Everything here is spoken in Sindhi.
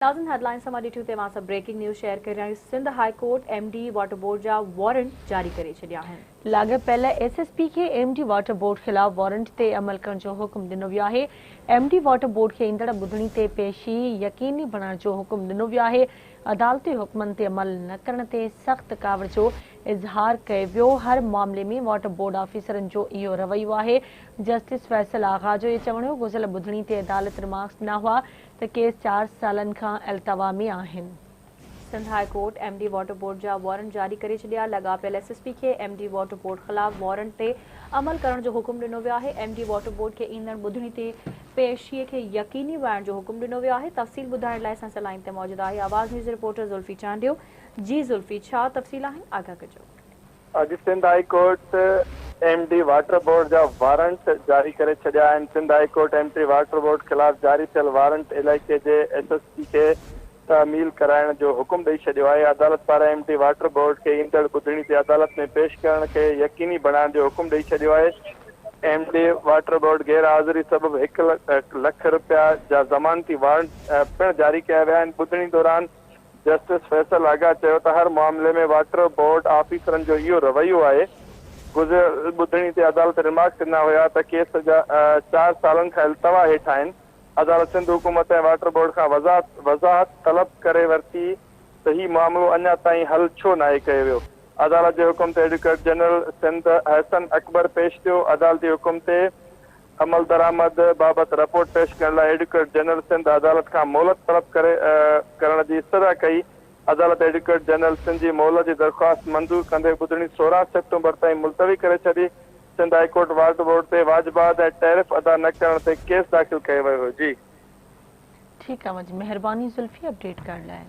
تازن هيڊلائنز سان ڏٺيون تي اوهان سان بريڪنگ نيوز شيئر ڪري رهيا آهيون Sindh high court M D water board جا وارنٽ جاري ڪري ڇڏيا آهن. لاڳاپيل ايس ايس پي کي ايم ڊي واٽر بورڊ خلاف وارنٽ تي عمل ڪرڻ جو حڪم ڏنو ويو آهي. ايم ڊي واٽر بورڊ کي ايندڙ ٻڌڻي تي پيشي يقيني بڻائڻ جو حڪم ڏنو ويو آهي. عدالتي حڪمن تي عمل نه ڪرڻ تي سخت ڪاوڙ جو اظهار ڪيو ويو، هر معاملي ۾ واٽر بورڊ آفيسرن جو اهو رويو آهي، جسٽس فيصل آغا جو اهو چوڻ هو گذريل ٻڌڻي تي عدالت رمارڪس ڏنا هئا ته ڪيس چار سالن کان التوا ۾ آهن. Sindh high court M D water board جا وارنٽ جاري ڪري ڇڏيا، لاڳاپيل ايس ايس پي کي ايم ڊي واٽر بورڊ خلاف وارنٽ تي عمل ڪرڻ جو حڪم ڏنو ويو آهي، ايم ڊي واٽر بورڊ کي ايندڙ ٻڌڻي تي پيشي کي يقيني بڻائڻ جو حڪم ڏنو ويو آهي، تفصيل ٻڌائڻ لاء اسان سان لائين تي موجود آهي آواز نيوز رپورٽر زلفي چانڊيو، جي زلفي ڇا تفصيل آهن آگاهه ڪجو. اڄ Sindh high court M D water board جا وارنٽ جاري ڪري ڇڏيا آهن، Sindh high court M D water board خلاف جاري ٿيل وارنٽ علائقي جي ايس ايس پي کي تعميل ڪرائڻ جو حڪم ڏئي ڇڏيو آهي، عدالت پاران ايم ڊي واٽر بورڊ کي ايندڙ ٻڌڻي تي عدالت ۾ پيش ڪرڻ کي يقيني بڻائڻ جو حڪم ڏئي ڇڏيو آهي، ايم ڊي واٽر بورڊ غير حاضري سبب هڪ لک رپيا جا ضمانتي وارنٽ پڻ جاري ڪيا ويا آهن، ٻڌڻي دوران جسٽس فيصل آغا چيو ته هر معاملي ۾ واٽر بورڊ آفيسرن جو اهو رويو آهي، گذريل ٻڌڻي تي عدالت ريمارڪس ڏنا هيا ته ڪيس جا چار سالن کان التوا هيٺ آهن، عدالت سنڌ حڪومت ۽ واٽر بورڊ کان وضاحت طلب ڪري ورتي ته هي معاملو اڃا تائين حل ڇو ناهي ڪيو ويو. عدالت جي حڪم تي ايڊوڪيٽ جنرل سنڌ احسن اڪبر پيش ٿيو. عدالتي حڪم تي عملدرآمد بابت رپورٽ پيش ڪرڻ لاء ايڊوڪيٽ جنرل سنڌ عدالت کان مهلت طلب ڪري ڪرڻ جي استدعا ڪئي. عدالت ايڊوڪيٽ جنرل سنڌ جي مهلت جي درخواست منظور ڪندي ٻڌڻي 16 سيپٽمبر تائين ملتوي ڪري ڇڏي. Sindh high court water board تي واجبات ۽ ٽيرف ادا نه ڪرڻ تي ڪيس داخل ڪيو ويو هو. جي. ٺيڪ آ اوهان جي مهرباني زلفي اپڊيٽ ڪرڻ لاء.